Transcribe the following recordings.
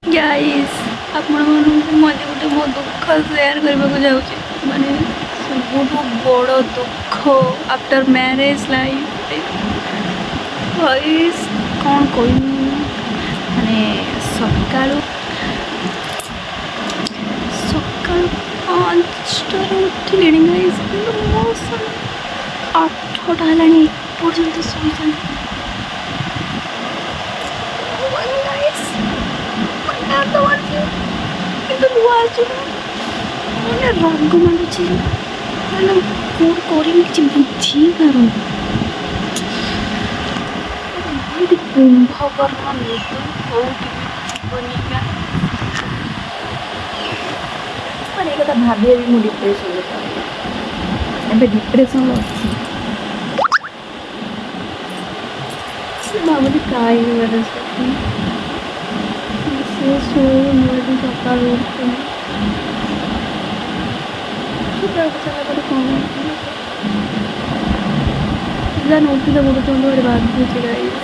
Guys, ଆପଣମାନଙ୍କୁ ମୁଁ ଆଜି ଗୋଟେ ମୋ ଦୁଃଖ ସେୟାର କରିବାକୁ ଯାଉଛି। ମାନେ ସବୁଠୁ ବଡ଼ ଦୁଃଖ ଆଫ୍ଟର ମ୍ୟାରେଜ୍ ଲାଇଫ୍। ଗାଇସ୍, କ'ଣ କହିବି? ମାନେ ସକାଳୁ ସକାଳୁ 5ଟାରୁ ଉଠିଲିଣି ଗାଇସ୍, କିନ୍ତୁ ମୋ 8ଟା ହେଲାଣି, ଏପର୍ଯ୍ୟନ୍ତ ଶୋଇଛନ୍ତି। ଗାଇସ୍, କାନ୍ଦ ମାଡ଼ୁଛି କିନ୍ତୁ ଲୁହ ଆସୁନି। ମାନେ ରାଗ ମାଡ଼ୁଛି, ମାନେ କ'ଣ କରିବି କିଛି ବୁଝି ପାରୁନି। ଏମିତି କୁମ୍ଭକର୍ଣ୍ଣ ନିଦ କେଉଁଠି ବି ଥିବନି। ମାନେ ଏ କଥା ଭାବି ଭାବି ମୁଁ ଡିପ୍ରେସନରେ, ଏବେ ଡିପ୍ରେସନରେ ଅଛି। ଭାବୁଛି କାହିଁକି ମ୍ୟାରେଜ୍ କରିଥିଲି। ସେ ଶୋଉ, ମୁଁ ଏଠି ସକାଳୁ ଉଠୁନି। ସକାଳୁ ଉଠି ସାରିଲା ପରେ କ'ଣ ଜାନ ଉଠି ତ ପଡ଼ୁଛନ୍ତି, ଭାରି ବାଧୁଛି। ଗାଇସ୍,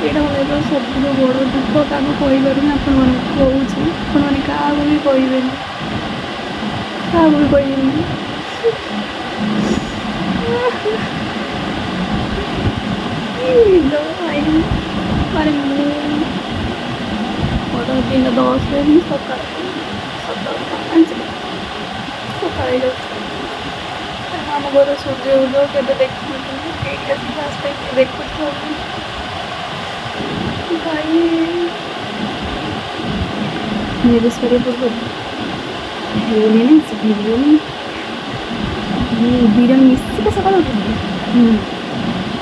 ଏଇଟା ମୋ ଲାଇଫ୍ର ସବୁଠୁ ବଡ଼ ଦୁଃଖ। କାହାକୁ କହିପାରୁନି, ଆପଣମାନଙ୍କୁ କହୁଛି। ଆପଣମାନେ କାହାକୁ ବି କହିବେନି, କାହାକୁ ବି କହିବେନି। ନିଦ ଭାଇ, ମାନେ ମୁଁ ମୋର ଦିନ 10ରେ ହିଁ ସକାଳ, ସକାଳ 5 ସକାଳ ହେଇଯାଉଛି। ମୁଁ ଆମ ଘର ସୂର୍ଯ୍ୟ ଉଦୟ କେବେ ଦେଖିନଥିଲି। ଏଇଠି ଆସି ଫାଷ୍ଟ ଟାଇମ୍ ଦେଖୁଛି। ଭାଇ, ମ୍ୟାରେଜ୍ କରିବା ପୂର୍ବରୁ ହେଇଗଲି ନା ସେ ବିରିୟାନୀ, ଦୁଇ ଜଣ ମିଶିକି ସକାଳୁ ଉଠୁଥିଲି।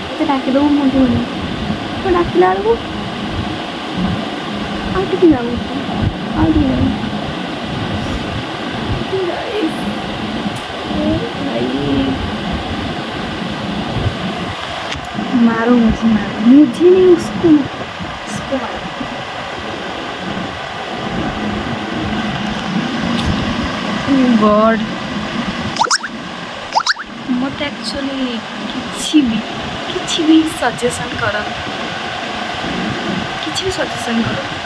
ମତେ ଡାକିଦେବୁ, ମୁଁ ଉଠିବନି। ମୁଁ ଡାକିଲା ବେଳକୁ ଆଉ ଟିକେ ଯାଉ, ଆଉ ଟିକେ ଯାଉ। ଗାଇସ୍, ଭାଇ, मारो मुझे, मारो मुझे, नहीं, उसको, उसको मारो। ଗଡ୍, ମୋତେ ଆକ୍ଚୁଆଲି କିଛି ବି ସଜେସନ୍ କରନ୍ତୁ, କିଛି ବି ସଜେସନ୍ କରନ୍ତୁ।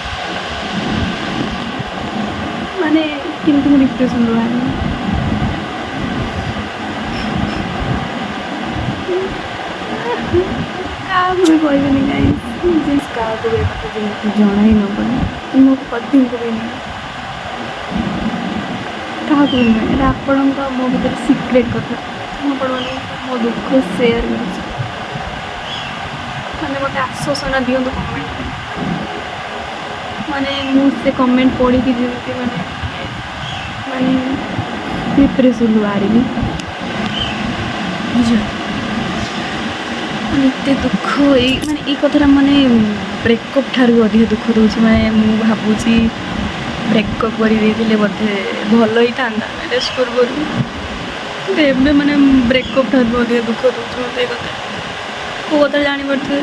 ମାନେ କେମିତି ମୁଁ ଡିପ୍ରେସନ୍ରୁ ବାହାରିବି? କାହାକୁ ବି କହିବେନି ଗାଇସ୍, କାହାକୁ ବି ଏ କଥା ଯେମିତି ଜଣାଇ ନବନି। ମୋ ପତିଙ୍କୁ ବି ନୁହେଁ, କାହାକୁ ବି ନୁହେଁ। ଏଇଟା ଆପଣଙ୍କ ମୋ ଭିତରେ ସିକ୍ରେଟ୍ କଥା। ମୁଁ ଆପଣମାନଙ୍କୁ ମୋ ଦୁଃଖ ସେୟାର କରୁଛି। ମାନେ ମୋତେ ଆଶ୍ୱାସନା ଦିଅନ୍ତୁ କମେଣ୍ଟରେ। ମାନେ ମୁଁ ସେ କମେଣ୍ଟ ପଢ଼ିକି ଯେମିତି ମାନେ ଡିପ୍ରେସନ୍ରୁ ବାହାରିବି, ବୁଝିଲ? ମାନେ ଏତେ ଦୁଃଖ, ଏଇ ମାନେ ଏଇ କଥାଟା ମାନେ ବ୍ରେକଅପ୍ ଠାରୁ ବି ଅଧିକ ଦୁଃଖ ଦେଉଛି। ମାନେ ମୁଁ ଭାବୁଛି ବ୍ରେକଅପ୍ କରିଦେଇଥିଲେ ବୋଧେ ଭଲ ହେଇଥାନ୍ତା ମ୍ୟାରେଜ୍ ପୂର୍ବରୁ। କିନ୍ତୁ ଏବେ ମାନେ ବ୍ରେକଅପ୍ ଠାରୁ ବି ଅଧିକ ଦୁଃଖ ଦେଉଛି ମୋତେ ଏ କଥା। କେଉଁ କଥା ଜାଣିପାରୁଥିବେ।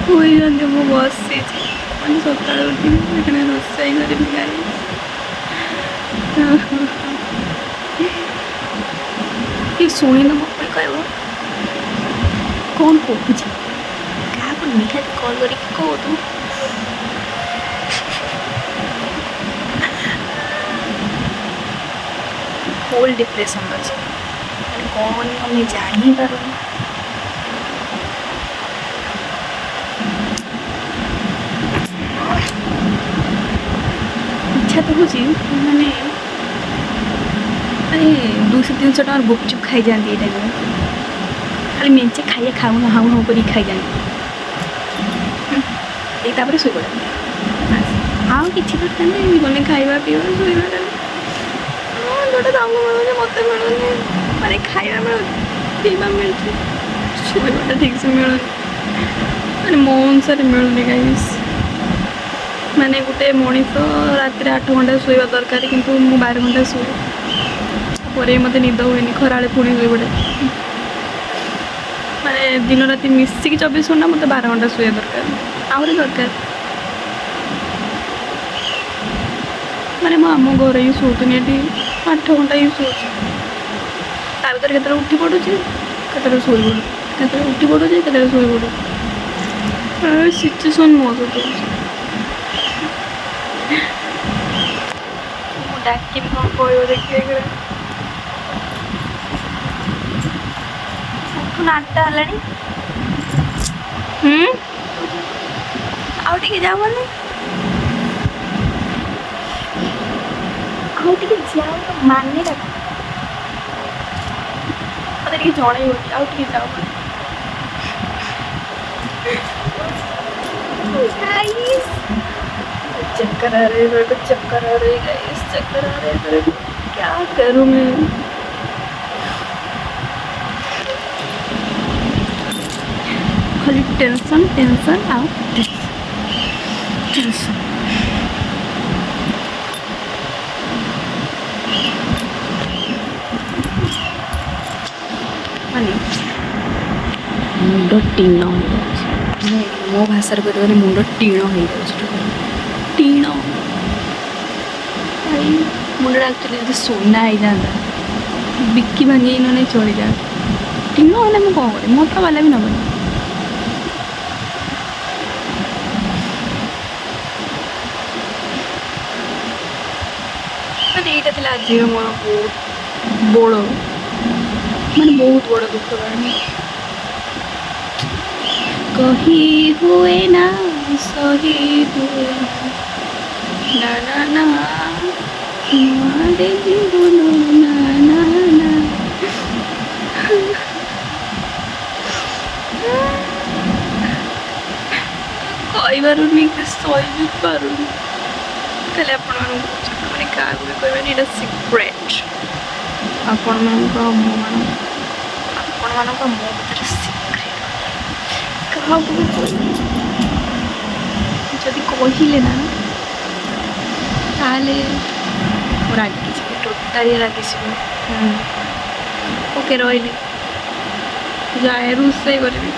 ଶୋଇଛନ୍ତି, ମୁଁ ବସିଛି। ମାନେ ସକାଳୁ ଉଠିବି, ଏখানে ରୋଷେଇ କରିବି। ଗାଈ କିଏ ଶୁଣିଦେବ, ପୁଣି କହିବ କ'ଣ କହୁଛି, କାହାକୁ ନିହାତି କଲ୍ କରିକି କହୁଥିବ। ଫୁଲ୍ ଡିପ୍ରେସନ୍ ଅଛି। ମାନେ କ'ଣ କରିବି ମୁଁ ଜାଣି ହିଁ ପାରୁନି। ଇଚ୍ଛା ତ ହେଉଛି ମାନେ 200-300 ଟଙ୍କାର ଗୁପଚୁପ୍ ଖାଇଯାଆନ୍ତି। ଏଇ ଟାଇମ୍ରେ ଖାଲି ମେଞ୍ଚେ ଖାଇବା, ଖାଉ ହାଉ ହାଉ କରିକି ଖାଇଯାଆନ୍ତି। ଏଇ ତାପରେ ଶୋଇପଡ଼ନ୍ତି। ବାସ୍, ଆଉ କିଛି ଦରକାର ନାହିଁ ଜୀବନରେ। ଖାଇବା, ପିଇବା, ଶୋଇବା ଖାଲି। ଯୋଉଟା ତାଙ୍କୁ ମିଳୁନି, ମୋତେ ମିଳୁନି। ମାନେ ଖାଇବା ମିଳୁଛି, ପିଇବା ମିଳୁଛି, ଶୋଇବାଟା ଠିକ୍ସେ ମିଳୁନି। ମାନେ ମୋ ଅନୁସାରେ ମିଳୁନି ଗାଇସ୍। ମାନେ ଗୋଟେ ମଣିଷ ରାତିରେ 8 ଘଣ୍ଟା ଶୋଇବା ଦରକାର, କିନ୍ତୁ ମୁଁ 12 ଘଣ୍ଟା ଶୁଏ। ପରେ ମୋତେ ନିଦ ହୁଏନି, ଖରାବେଳେ ପୁଣି ଶୋଇପଡ଼େ। ମାନେ ଦିନ ରାତି ମିଶିକି 24 ଘଣ୍ଟା, ମୋତେ 12 ଘଣ୍ଟା ଶୋଇବା ଦରକାର, ଆହୁରି ଦରକାର। ମାନେ ମୁଁ ଆମ ଘରେ ହିଁ ଶୋଉଥିନି, ଏଠି 8 ଘଣ୍ଟା ହିଁ ଶୋଉଛି। ତା ଭିତରେ କେତେବେଳେ ଉଠି ପଡ଼ୁଛି, କେତେବେଳେ ଶୋଇ ପଡ଼ୁଛି, କେତେବେଳେ ଉଠି ପଡ଼ୁଛି, କେତେବେଳେ ଶୋଇ ପଡ଼ୁଛି। ସିଚୁଏସନ୍ ମୋ ସହିତ ହେଉଛି। ଡାକିବି କ'ଣ କହିବ ଦେଖିବେ। ଉଠୁନ, 8ଟା ହେଲାଣି। ହୁଁ, ଆଉ ଟିକେ ଯାଉ, ମାନେ ଆଉ ଟିକେ ଯାଉ ମାନେ ମତେ ଟିକେ ଜଣେଇବ କି ଆଉ ଟିକେ ଯାଉ। गाइस, चक्कर आ रहे हैं मेरे को, चक्कर आ रहे हैं गाइस, चक्कर आ रहे हैं मेरे को। क्या करूँ मैं? ଖାଲି ଟେନସନ୍, ଟେନସନ୍ ଆଉ ଟେନସନ୍। ମାନେ ମୁଣ୍ଡ ଟିଣ ହେଇଯାଉଛି। ମାନେ ମୋ ଭାଷାରେ କହିବାକୁ ଗଲେ ମୁଣ୍ଡ ଟିଣ ହେଇଯାଉଛି, ଟୋଟାଲି ଟିଣ। ଭାଇ, ମୁଣ୍ଡଟା ଆକ୍ଚୁଆଲି ଯଦି ସୁନା ହେଇଯାଆନ୍ତା, ବିକି ଭାଙ୍ଗି ନହେଲେ ଚଳିଯାଆନ୍ତା। ଟିଣ ହେଲେ ମୁଁ କ'ଣ କରିବି? ମୋଟା ବାଲା ବି ନେବନି। ମାନେ ଏଇଟା ଥିଲା ଆଜିର ମୋର ବହୁତ ବଡ଼, ମାନେ ବହୁତ ବଡ଼ ଦୁଃଖ କାହାଣୀ। କହି ହୁଏ ନା, ସହି ହୁଏ ନା, ନା ନା ନା ରେ ଜୀବନ, ନା ନା ନା। କହିପାରୁନି କି ସହି ବି ପାରୁନି। ଖାଲି ଆପଣମାନଙ୍କୁ କହୁଛି, ମାନେ କାହାକୁ ବି କହିବେନି, ଏଇଟା ସିକ୍ରେଟ୍। ଆପଣମାନଙ୍କ ଆଉ ମୋ ମାନଙ୍କ, ଆପଣମାନଙ୍କ ଆଉ ମୋ ଭିତରେ ସିକ୍ରେଟ୍, କାହାକୁ ବି କହିବେନି। ଯଦି କହିଲେ ନା, ତାହେଲେ ମୁଁ ରାଗିଯିବି, ଟୋଟାଲି ରାଗିଯିବି। ଓକେ, ରହିଲି, ଯାଏ ରୋଷେଇ କରିବି।